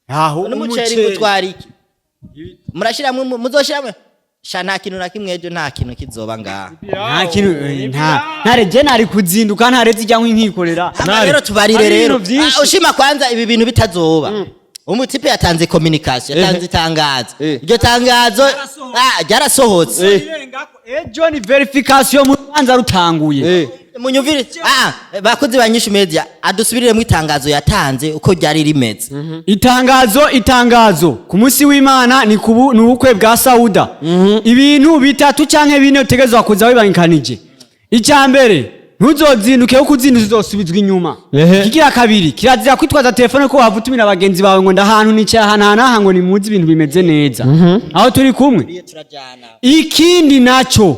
Aho N'umuceri gutwara iki? Murashiramwe, muzoshiramwe sha, nta kintu na kimwe ejo, nta kintu kizoba ngaha. Nta kintu, nta ntare je nari kuzinduka, ntaretse ijya nkikorera. Hama rero tubarire Hari rero. ibintu vyinshi. Ah, ushima kwanza ibi bintu bitazoba. Umutipe yatanze communication, yatanze itangazo. Iryo tangazo ryarasohotse. Ejo ni verification mu rubanza rutanguye. Munyumvire, bakozi ba Nyinshi Media, adusubiriremo itangazo yatanze uko ryari rimeze. Itangazo ku munsi w'Imana ni kubu ni ubukwe bwa Sauda. Ibintu bitatu canke bine utegerezwa kuza wibangikanije. Icya mbere, ntuzozinduke, kuko uzindutse uzosubizwa inyuma. Ikigira kabiri, kirazira kwitwaza telefone ko wava utumira bagenzi bawe ngo ndahantu nicaye ahantu aha n'aha ngo nimuze ibintu bimeze neza aho turi kumwe. Ikindi naco,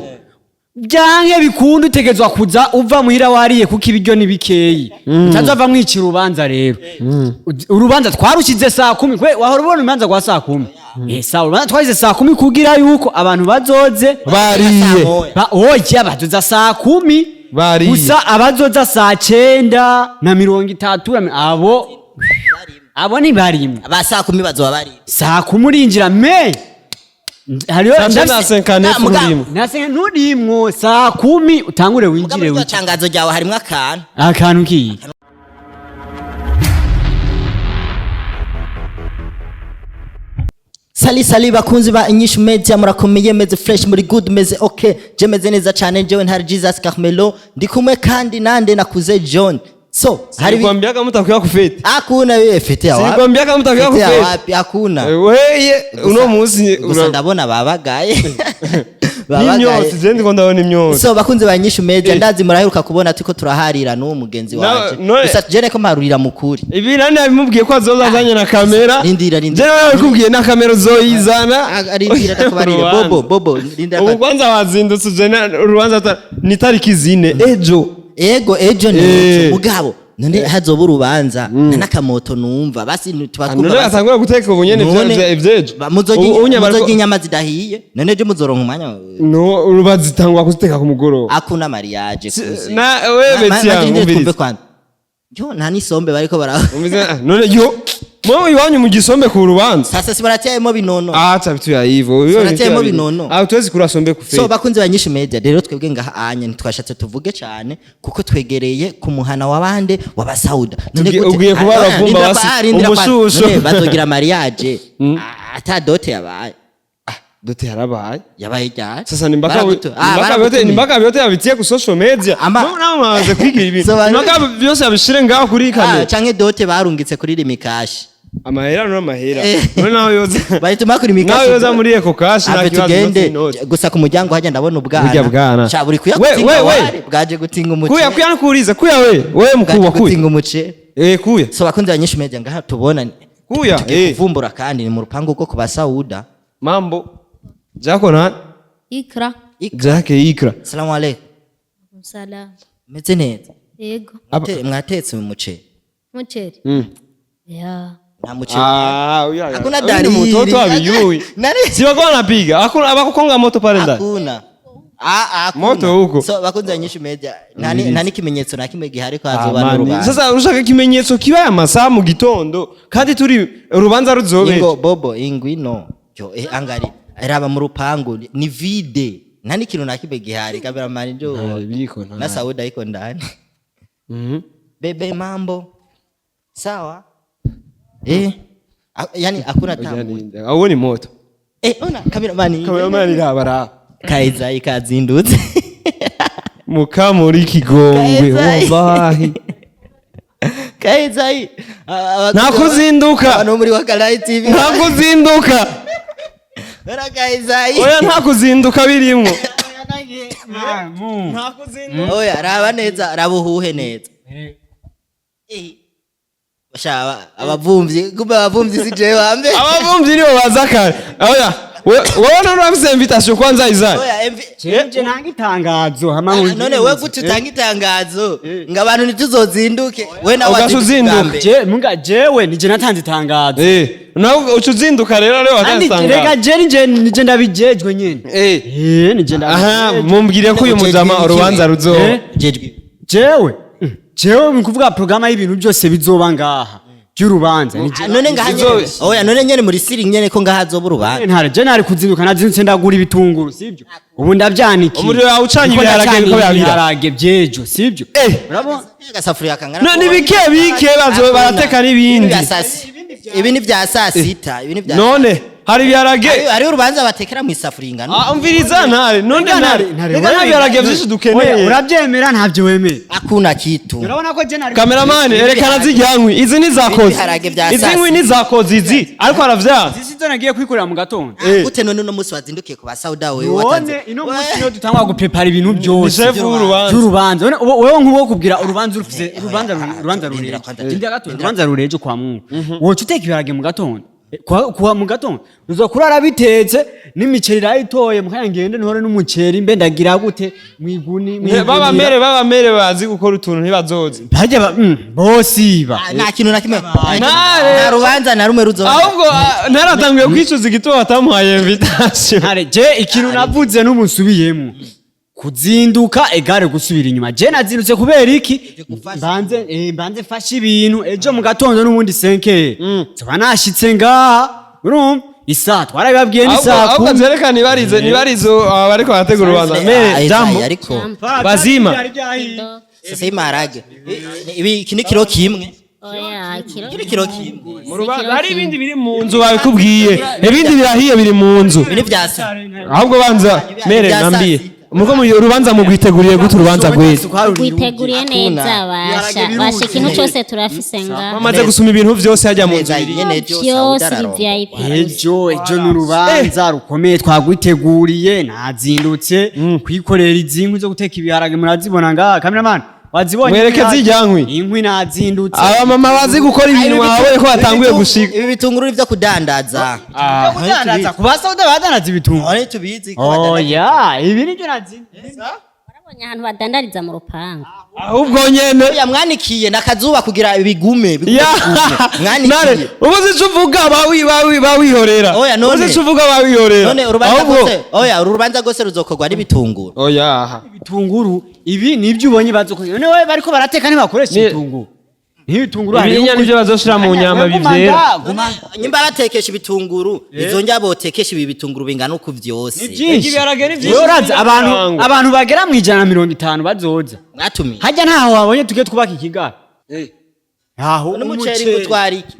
byanke bikunda utegezwa kuza uva muhira wariye, kuko ibiryo ni bikeyi, utazova mwicira urubanza. Rero urubanza twarushize saa 10. Kwe wahora ubona urubanza rwa saa 10? Sawa, urubanza twashize saa 10 kugira yuko abantu bazoze Bariye. Oya, bazoza saa 10. Bariye. Gusa abazoza saa 9:30 abo ntibarimwe. Ba saa 10 bazoba bari. Saa 10 urinjira me hariho Saa cyenda cinquante-neuf. Ah, muga- Urimo. Nase nturimwo, saa 10 utangure winjire. Mugabo iryo Winjire. tangazo ryawe harimwo akantu. Akantu kiyi? Sali sali bakunzi ba Inyishu Media, murakomeye? Meze fresh, muri good, meze okay? Je meze neza cyane. Jewe ntari Jesus Carmelo, ndi kumwe kandi nande nakuze John. So hari Nilikwambia kama utakuya ku fête. Hakuna wewe, fête ya wapi? Silikwambia kama utakuya Fête ya ku fête. wapi? Hakuna. Weye uno munsi Gusa ndabona babagaye babagaye. N'imyotsi, je ndiko ndabona imyotsi. So bakunzi ba Inyishu Media, ndazi muraheruka kubona turiko turaharira n'uwo mugenzi wanje. Gusa jene ko mparurira mukuri. Ibi nani yabimubwiye ko azoza azanye na kamera? Rindira, rindira. Je nawe yabikubwiye na kamera uzoyizana. Ah, rindira ndakubarire. Urubanza. Bobo, bobo, rindira. Ubu kwanza wazindutse uje urubanza ni tariki 4 ejo. Ego, ejo ni ejo. Mugabo none hazoba urubanza nta n'akamoto numva basi tuba None twumva basi- batangura guteka ubu nyene None- ivyejo. Muzorya inyama zidahiye? None ejo muzoronka umwanya? No, rubazitangwa kuziteka ku mugoroba. Akuna mariage kuze. Na wewe Betia, Twumve umviriza. kwanza yo nta n'isombe bariko bara. Umviriza, none yo mwe iwanyu mu gisombe ku rubanza. Sasa si barateyemo binono? Ah, cha vitu ya hivyo. Hiyo ni Tunatemo vitu ya binono. Ah, tuwezi kula sombe ku So fete. bakunzi ba Nyinshi Media, rero twebwe ngaha anya ntitwashatse tuvuge cyane kuko twegereye ku muhana w'abande w'abasauda. None Ugiye kuba Ah, uravumba rindira basi, rindira umushusho. None bazogira mariage ata dote yabaye? Dote yarabaye. Yabaye ryari? Sasa ni mpaka mpaka vyote Baragutumiye. ni mpaka vyote yabitie ku social media. Mbona maze kwigira ibintu. So Mpaka vyose yabishire ngaho kuri kamera. Canke dote barungitse kuri rimikashi. Amahera no amahera. None nawe yoza. Bahituma kuri mikashi. Nawe yoza muri Eco Cash nta Ave kibazo. tugende Inoti. gusa ku muryango hajya ndabona ubwana. Burya bwana. Sha buri kuya We, gutinga we, we. wari, bwaje gutinga umuce. Kuya kuya nkuuriza kuya we. We Bwaje mkubwa kuya. gutinga umuce. Kuya. So bakunzi ba Nyinshi Media, ngaha tubona Kuya, tugiye kuvumbura kandi ni mu rupangu rwo ku basauda. Mambo. Jako na Ikra. Jake Ikra. Salamu alaikum. Salam. Meze neza? Yego. Mwatetse umuceri? Muceri. Ya. Nta muceri. Ah, uya. Hakuna Huyu ni dalili. mtoto abiyui. Nani? Si wako wanapiga. Hakuna abakukonga moto pale ndani. Hakuna. Ah, ah, hakuna. Moto huko. So bakunzi ba Nyinshi Media, nta n'ikimenyetso na kimwe gihari ko hazoba Amani. n'urubanza. Sasa ushaka ikimenyetso kiba aya masaha mu gitondo kandi turi urubanza ruzobe. Ingo bobo ingwino. Yo angari raba mu rupangu ni vide. Nta n'ikintu na kimwe gihari, cameraman njo. Biriko nta. Na Sauda iko ndani. Bebe, mambo. Sawa? Yani hakuna tamu. Aho ni moto. Ona cameraman. Cameraman irabara. Kaiza ikazindutse. Mukamuri kigongwe Kaizai. wallahi. Kaiza. Nta kuzinduka. Abantu muri Wakalayi TV. Nta kuzinduka. Ora Kaiza. Oya, nta kuzinduka birimwo. Oya, raba neza, raba uhuhe neza. Sha abavumvyi, kumbe abavumvyi si jewe wambe. Abavumvyi nibo baza kare. Oya, wowe none urafise invitation kwanza Isaac? Oya, Je nanga itangazo hama None we gute utanga itangazo ngo abantu ntituzozinduke, we nawe Ugaca wazinduka uzinduka. ubwa mbere. Je munga jewe nije natanze itangazo. Nawe uca uzinduka rero rero Kandi watanze. rega je nije ndabijejwe nyene. Nije Aha, ndabijejwe. mumbwire ko uyu Ujejwe mujama iki? urubanza ruzoba. Eh? Jejwe. Jewe ni kuvuga programa y'ibintu byose bizoba ngaha. By'urubanza ni Ah, none ngaha nyene, oya, none nyene muri siri nyene ko ngaha azoba urubanza. Ntare, je nari kuzinduka, nazindutse ndagura ibitunguru, sibyo? Ubu ndavyanikiye. Umuriro yawucanye, Ndiko ibiharage ndacana biriko birabira. ibiharage by'ejo, sibyo? Urabona? Agasafuriya kangana No, ni bike bike bazo barateka n'ibindi. Ibi ni vya saa sita, ibi ni vya None hari ibiharage. Hariho urubanza batekera mu isafuriya ingana. Ah, umviriza ntare, none ntare. Reka, nta biharage vyinshi Oya, dukeneye. urabyemera, ntabyo wemera? Hakuna kitu. Urabona ko je nari Cameraman, erekana zirya nkwi. Izi ni zakoze. Ibiharage vya Izi saa nkwi sita. ni zakoze izi. Ariko aravyanga. Izi zo nagiye kwikorera mu gatondo. Ah, gute none uno munsi wazindukiye ku ba Sauda wewe watanze? None ino munsi niyo dutangwa guprepara ibintu Ni byose chef w'urubanza. by'urubanza. None wewe nk'uwo kubwira urubanza urufise urubanza urubanza Rindira rureje. kwanza. Rindira gato, urubanza rureje kwa Mungu, woca uteka ibiharage mu gatondo. Kwa mu gatondo uzokurara bitetse n'imiceri irayitoye mukanya, ngende ntore n'umuceri, mbe ndagira gute mwiguni? Baba mere, baba mere bazi gukora utuntu ntibazoza. Bajya bosiba. Ah, nta kintu na kimwe. Ntare. Nta rubanza na rumwe ruzoba. Ahubwo ntaratanguye kwicuza igituma batamuhaye invitation. Ntare, je ikintu navuze n'umusubiyemo, kuzinduka egare gusubira inyuma. Je nazindutse kubera iki? Mbanze mfashe ibintu ejo mu gatondo n'ubundi 5 nzoba nashitse ngaha. Urumva isaha twarabibabwiye ni Ahubwo saa ahubwo 10. zerekana nibarize nibarize aba bariko barategura urubanza. Mere, jambo. Ariko Bazima. sasa y'imaharage ibi, iki ni kiro kimwe. Oya, kiro. Iki ni kiro kimwe. Mu rubanza hari ibindi biri mu nzu, babikubwiye. Ibindi birahiye biri mu nzu. Ibi ni vya sa Ahubwo banza mere Bya saa nambiye. sita. Muko mu urubanza mugwiteguriye gute urubanza gwezi? Witeguriye neza basha basha, ikintu cyose turafise ngaha. Bamaze gusuma ibintu vyose hajya mu nzu. Neza nyene ejo Byose Sauda ni ararongorwa. VIP. Ejo ni urubanza rukomeye twagwiteguriye. Nazindutse kwikorera izi nkwi zo guteka ibiharage, murazibona ngaha. Cameraman, wazibonye? Mwereke zirya nkwi. Inkwi nazindutse. Abamama bazi gukora ibintu, wabonye ko batanguye gushika. Ibi bitunguru ni vyo kudandaza. Kudandaza ku basauda badandaza ibitunguru? None tubizi ko badandaza. Oya, ibi nibyo nazindutse. Warabonye ahantu badandariza mu rupangu? Ahubwo nyene Oya, mwanikiye nakazuba kugira bigume bigume. Ya. Bigume. Nare, Mwanikiye. ubu uzi ico uvuga bawihorera. Oya, none. Uzi ico uvuga bawihorera. None urubanza Ahubwo rwose, oya, uru rubanza rwose ruzokorwa n'ibitunguru. Oya. Ibitunguru ibi nibyo ubonye bazokoze. None we bariko barateka ntibakoresha ibitunguru? N'ibitunguru hariho Ibinya nivyo bazoshira mu nyama bivyera. Nyimba batekesha ibitunguru, izo ndya botekesha ibi bitunguru bingana uku vyose? Ni byinshi. Ibiharage ni vyinshi. Wewe urazi abantu Cyangwa. abantu bagera mu 150 bazoza. Mwatumiye. Hajya ntaho wabonye tugiye twubaka ikigara ntaho. N'umuceri mutwara iki?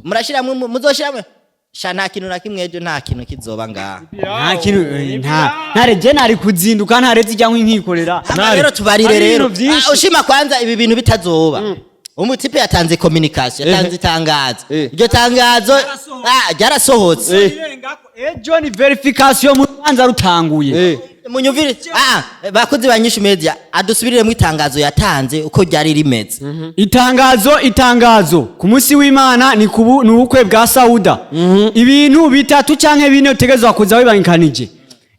Murashiramwe, muzoshiramwe sha, nta kintu na kimwe ejo, nta kintu kizoba ngaha. Nta kintu, nta ntare, je nari kuzinduka ntaretse ijya nkikorera. Hama rero tubarire Hari rero. ibintu vyinshi. Ah, ushima kwanza ibi bintu bitazoba, umutipe yatanze communication, yatanze itangazo. Iryo tangazo ryarasohotse. Ejo ni verification mu rubanza rutanguye. Munyumvire, bakozi ba Nyinshi Media, adusubiriremo itangazo yatanze uko ryari rimeze. Itangazo, itangazo, ku munsi w'Imana ni kubu ni ubukwe bwa Sauda. Ibintu bitatu canke bine utegerezwa kuza wibangikanije.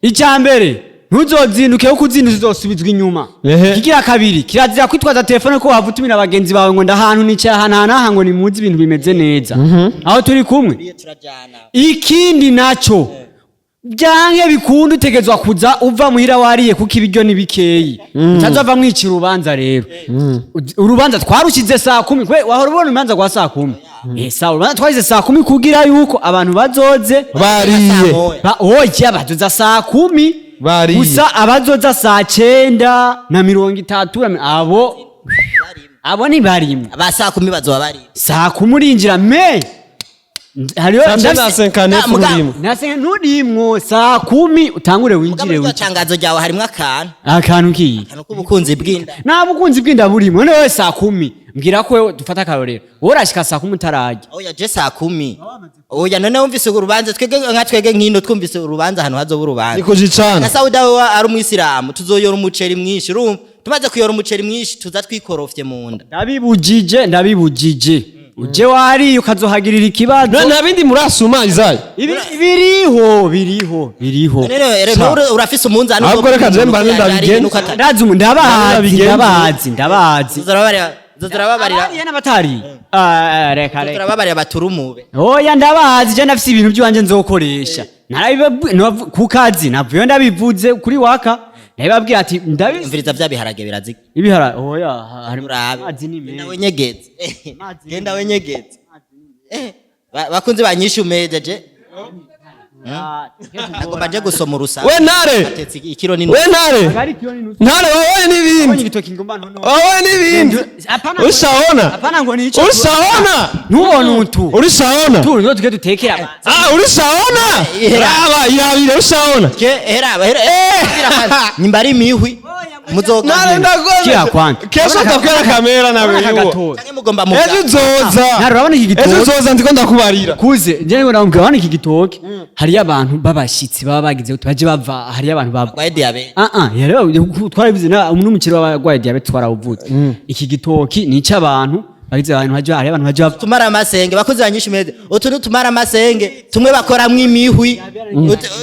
Icya mbere, ntuzozinduke, kuko uzindutse uzosubizwa inyuma. Kigira kabiri, kirazira kwitwaza telefone ko wava utumira bagenzi bawe ngo ndahantu nicaye ahantu aha n'aha ngo nimuzi ibintu bimeze neza aho turi kumwe. Ikindi naco, byanke bikunda utegezwa kuza uva muhira wariye, kuko ibiryo ni bikeyi, utazava mwicira urubanza. Rero urubanza twarushize saa 10. Kwe wahora ubona urubanza rwa saa 10? Sawa, urubanza twashize saa 10 kugira yuko abantu bazoze Bariye. Oya, bazoza saa 10. Bariye. Gusa abazoza saa 9:30 abo ntibarimwe. Ba saa 10 bazoba bari. Saa 10 urinjira me hariho Saa cyenda na cinquante-neuf nturimwo. Nase nturimwo, saa 10 utangure winjire. Muri iryo Winjire. tangazo ryawe harimwo akantu. Akantu kiyi? Akantu k'ubukunzi bw'inda. Nta bukunzi bw'inda burimo. None wewe saa 10, mbwira ko wewe dufata akarorero, wowe urashika saa 10 utararya? Oya, je saa 10, oya. None wumvise urubanza, twebwe nka twebwe nkino twumvise urubanza ahantu hazoba urubanza Ni kujicana. na Sauda we ari umwisilamu, tuzoyora umuceri mwinshi. Urumva tumaze kuyora umuceri mwinshi, tuza twikorofye mu nda. Ndabibujije, ndabibujije, uje wariye ukazohagirira ikibazo. None nta bindi murasuma Isaiah? Ibi biriho, biriho, biriho. None rero nawe urafise umunzani. Ahubwo reka je mbanze ndabigenze. Ndazi ndabazi. Ndabigenza. Ndabazi, ndabazi. Turababarira. Abariye n'abatariye. Ah, reka reka. Turababarira baturumube. Oya, ndabazi, je ndafise ibintu by'iwanje nzokoresha. Ku kazi navuyo ndabivuze kuri waka. Ndabibabwira ati ndabizi. Umviriza, vya biharage birazika. Ibihara oya, hari Urabe. amazi ni Genda meza. wenyegeze. Genda wenyegeze. Bakunzi ba Nyishu Media, je nagomba nje gusoma urusaku. We ntare. Atetse ikiro nini. We ntare. Agari kiyo ni nusu. Ntare, wowe n'ibindi. Igitoki ngomba ntono. Wowe n'ibindi. Hapana. Ushaona. Hapana, ngo ni ico. Ushaona. Ntubone utu. Urishaona. Tu nizo tuge dutekera abantu. Ah, urishaona. Ihera. Raba irabire, ushaona. Ke hera hera, nyimba ari imihwi muzoga. Ntare, ndagoze. Kira kwanza. Kesho utakwera kamera nawe Urabona aka yuwo. gatoki. Canke mugomba muga. Ejo uzoza. Ntare, urabona iki Ejo gitoki. uzoza, ndiko ndakubarira. Kuze njye ngo ndamubwira, urabona iki gitoki, hariyo abantu b'abashitsi baba bagize utu baje bava, hariyo abantu bava Barwaye diabete. Ah ah, yareba twarabivuze na n'umukiri w'abarwaye diabete twarawuvutse. Iki gitoki ni icy'abantu bagize, abantu baje, hariyo abantu baje bava. Tumara amasenge, bakozi ba Nyishu Media, utu ni tumara amasenge tumwe bakoramwo imihwi.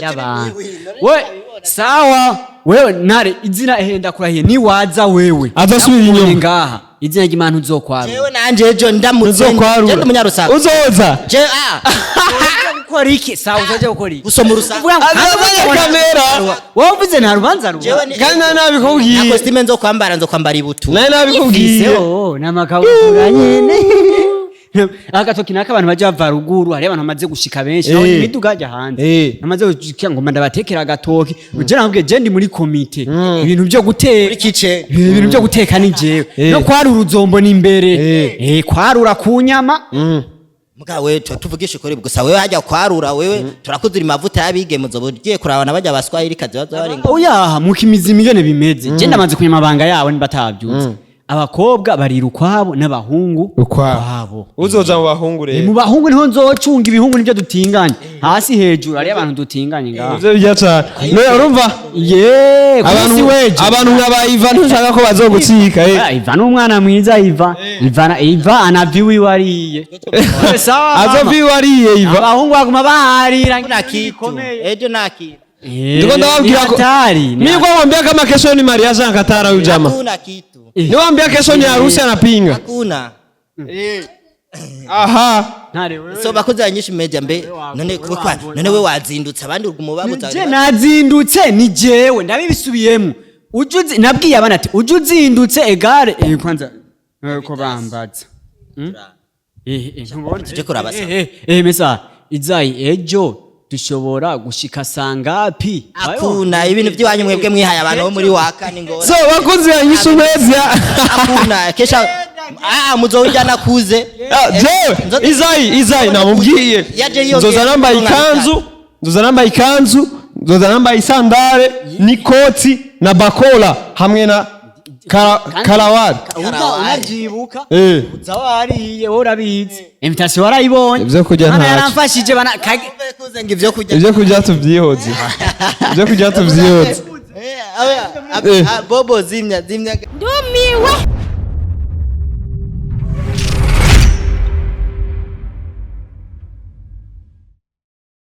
Y'abantu. We sawa, wewe ntare, izina ehe, ndakurahiye niwaza wewe Azosubira Nakubonye inyuma. ngaha, izina ry'Imana uzokwara. Jewe nanje ejo ndamutse Uzokwarura. je ndi umunyarusaku. Uzoza. Je ah Gukora iki? Sawa, uzoja gukora iki? Gusoma urusaku. Uvuga ngo- Azazanye kamera. Wowe uvuze nta rubanza ruba. Jewe ni Kandi nari na nabikubwiye. costume nzokwambara, nzokwambara ibutu. Nari nabikubwiye. Iseho n'amakabutura nyene. Agatoki naka abantu baje bava ruguru, hariyo abantu bamaze gushika benshi, naho imiduga ajya hanze bamaze gushika, ngo ndabatekera agatoki. Je nakubwiye, je ndi muri komite, ibintu byo guteka Muri kitchen. Ibintu byo guteka ni jewe, no kwarura uzombona imbere, kwarura ku nyama. Muga we tuvugisha ukuri gusa, wewe hajya kwarura, wewe turakuzura amavuta y'abige, muzoba ugiye kurabana bajya baswahili kazi baza baringa. Oya, mukimizi imigene bimeze, je ndamaze kumenya amabanga yabo niba atabyutse. Abakobwa barira ukwabo n'abahungu Ukwabo. Uzoja mu bahungu Ni rero. mu bahungu niho nzocunga ibihungu, nibyo dutinganye hasi hejuru, hariyo abantu dutinganye ngaho. Ivyo bijya cane. None urumva Ye, ku abantu munsi w'ejo. Abantu nka ba Ivan ntushaka ko bazogucika. Ah, Iva ni umwana mwiza. Iva, Iva, Iva anaviwe iwe ariye. Sawa, mama. Azova iwe ariye Iva. Abahungu baguma baharira. Nta kitu ejo nta kitu. Ndiko ndababwira ko hatari. Mimi kwa mwambia kama kesho ni mariage, anakatara huyu jamaa. Hakuna kitu. Niwaambia kesho ni harusi, anapinga. Hakuna. Aha. Ntare wewe. So bakozi ba Nyishu Media, mbe none kwa none we wazindutse, abandi uguma babuza. Je nazindutse, ni jewe ndabibisubiyemo. Uje nabwiye abana ati uje uzindutse egare, kwanza ko bambaza. Ntubona? Tuje kuraba sawa. Mesa izayi, ejo dushobora gushika sangapi? Hakuna ibintu by'iwanyu mwebwe mwihaye abantu bo muri waka ni ngora. So bakunzi ba Nyishu Media. Hakuna kesha, ah, muzojana kuze. Ah, jewe Izai, Izai namubwiye. Yaje yiyongera. Nzoza nambaye ikanzu, nzoza nambaye ikanzu, nzoza nambaye isandare n'ikoti na bakola hamwe na karawari. Unavyibuka uza wariye, wowe urabizi, invitation warayibonye. Ivyo kurya Mana ntacyo. yaramfashije bana Kuze ngo ivyo kurya. Ibyo kurya tubyihoze. Ibyo kurya tubyihoze. Bobo zimya zimya. Ndumiwe.